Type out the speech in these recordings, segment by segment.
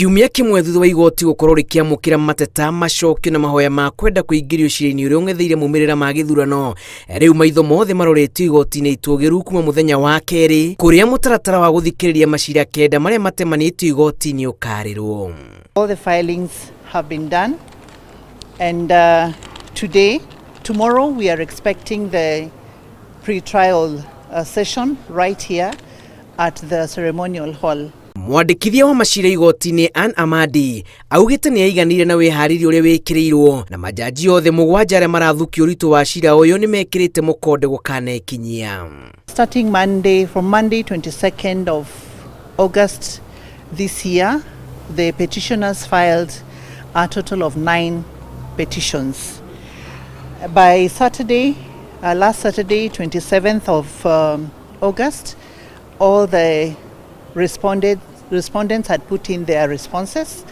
Kiumia kĩmwe thutha wa igoti gũkorwo rĩkĩamũkĩra mateta, macokio na mahoya ma kwenda kũingĩrio cira-inĩ ũrĩa ũng'etheire maumĩrĩra ma gĩthurano, rĩu maitho mothe maroretio igoti-inĩ itũgĩru kuma mũthenya wa kerĩ kũrĩa mũtaratara wa gũthikĩrĩria macira kenda marĩa matemanĩtio igoti-inĩ ũkarĩrwo. All the filings have been done and today, tomorrow we are expecting the pre-trial session right here at the ceremonial hall. Mwandĩkithia wa macira igoti-inĩ Ann Amadi augĩte nĩ aiganĩire na wĩharĩria ũrĩa wĩkĩrĩirwo na majaji othe mũgwanja arĩa marathukia ũritũ wa cira ũyũ nĩ mekĩrĩte mũkonde gũkanekinyia. Starting Monday, from Monday 22nd of August this year, the petitioners filed a total of 9 petitions. By Saturday, last Saturday, 27th of August, all the respondents had put in their responses,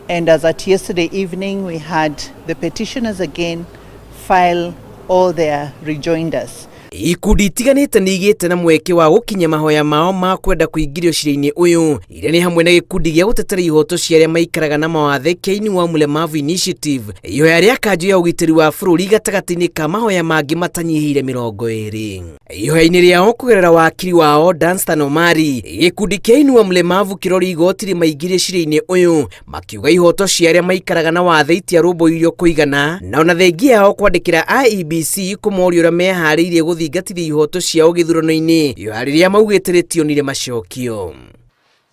and as at yesterday evening, we had the petitioners again file all their rejoinders. Ikundi itiganĩte nĩ igĩte na mweke wa gũkinyia mahoya mao ma kwenda kũingĩrio cira-inĩ ũyũ, iria nĩ hamwe na gĩkundi gĩa gũtetera ihoto cia arĩa maikaraga na mawathe kĩa Inua Mlemavu Initiative, ihoya rĩa kanjũ ya ũgitĩri wa bũrũri gatagatĩ-inĩ ka mahoya mangĩ matanyihĩire 20. Ihoya-inĩ rĩao kũgerera wakiri wao Danstan Omari, gĩkundi kĩa Inua Mlemavu kĩrori igoti rĩmaingĩrie cira-inĩ ũyũ, makiuga ihoto cia arĩa maikaraga na wathe itiarũmbũirio kũigana, na ona thengia yao kwandĩkĩra IEBC kũmoria ũrĩa meharĩirie gũthingatithia ihoto ciao gĩthurano-inĩ, ihoya rĩrĩa maugĩte rĩtionire macokio.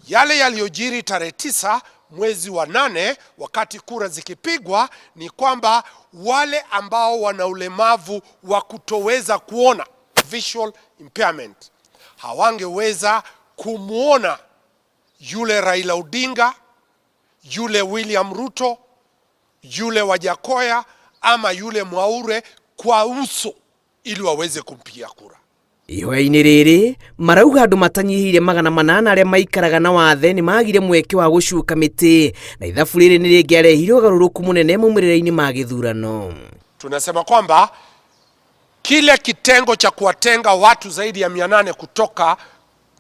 Yale yaliyojiri tarehe 9 mwezi wa 8 wakati kura zikipigwa ni kwamba wale ambao wana ulemavu wa kutoweza kuona, visual impairment, hawangeweza kumuona yule Raila Odinga, yule William Ruto, yule Wajackoyah ama yule Mwaure kwa uso ili waweze kumpigia kura. Ihoya-inĩ rĩrĩ marauga andũ matanyihĩire 800 arĩa maikaraga na wathe nĩ magire mweke wa gũcuka mĩtĩ, na ithabu rĩrĩ nĩ rĩngĩarehire ũgarũrũku mũnene maumĩrĩra-inĩ ma gĩthurano. Tunasema kwamba kile kitengo cha kuwatenga watu zaidi ya 800 kutoka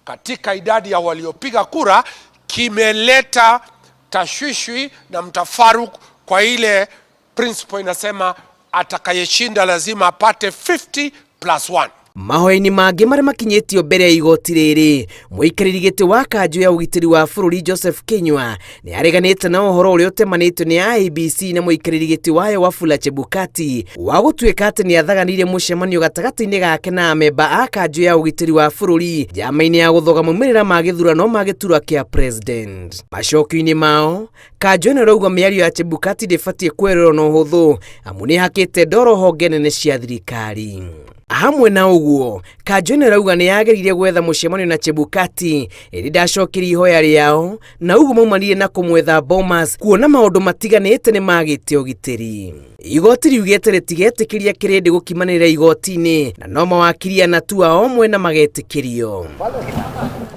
katika idadi ya waliopiga kura kimeleta tashwishwi na mtafaruku kwa ile principle inasema atakayeshinda lazima apate 50+1. Mahoya-inĩ mangĩ marĩa makinyĩtio mbere ya igoti rĩrĩ, mũikarĩri gĩtĩ wa kanjũ ya ũgitĩri wa bũrũri Joseph Kinyua nĩ areganĩte na ũhoro ũrĩa ũtemanĩtio nĩ IEBC na mũikarĩri gĩtĩ wayo Wafula Chebukati wa gũtuĩka atĩ nĩ athaganĩire mũcemanio gatagatĩ-inĩ gake na amemba a kanjũ ya ũgitĩri wa bũrũri njama-inĩ ya gũthoga maumĩrĩra ma gĩthurano ma gĩturwa kĩa president. Macokio-inĩ mao, kanjũ ĩno ĩrauga mĩario ya Chebukati ndĩbatiĩ kwererwo na ũhũthũ amu nĩ ĩhakĩte ndoro honge nene cia thirikari. Hamwe na ũguo, kanjũ ĩno ĩrauga nĩ yagĩrĩire gwetha mũcemanio na Chebukati ĩrĩ ndacokeria ihoya rĩao, na ũguo maumanire na kũmwetha Bomas kuona maũndũ matiganĩte nĩ magĩte ũgitĩri. Igoti riugĩte rĩtigetĩkĩria kĩrĩndĩ gũkimanĩrĩra igoti-inĩ, na no mawakiri ana tu ao mwena magetĩkĩrio.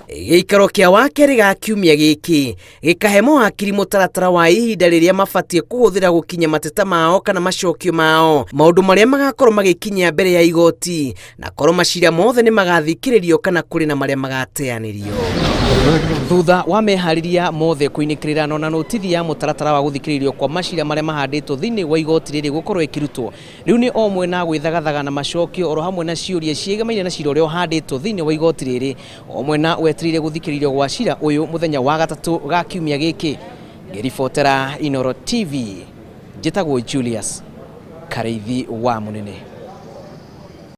Gĩikaro kĩa wakerĩ ga kiumia gĩkĩ gĩkahe mawakiri mũtaratara wa ihinda rĩrĩa mabatiĩ kũhũthĩra gũkinya mateta mao kana macokio mao, maũndũ marĩa magakorwo magĩkinyia mbere ya igoti, na korwo macira mothe nĩ magathikĩrĩrio kana kũrĩ na marĩa magateanĩrio. Thutha wa meharĩria mothe kũinĩkĩrĩra na notithi ya mũtaratara wa gũthikĩrĩrio kwa macira marĩa mahandĩtwo thĩinĩ wa igoti rĩrĩ gũkorwo ĩkĩrutwo, rĩu nĩ o mwena gwĩthagathaga na macokio oro hamwe na ciũria ciĩgamaine na cira ũrĩa ũhandĩtwo thĩinĩ wa igoti rĩrĩ, o mwena wetereire gũthikĩrĩrio gwa cira ũyũ mũthenya wa gatatũ ga kiumia gĩkĩ. Ngĩribotera Inooro TV, njĩtagwo Julius Karĩithi wa Mũnene.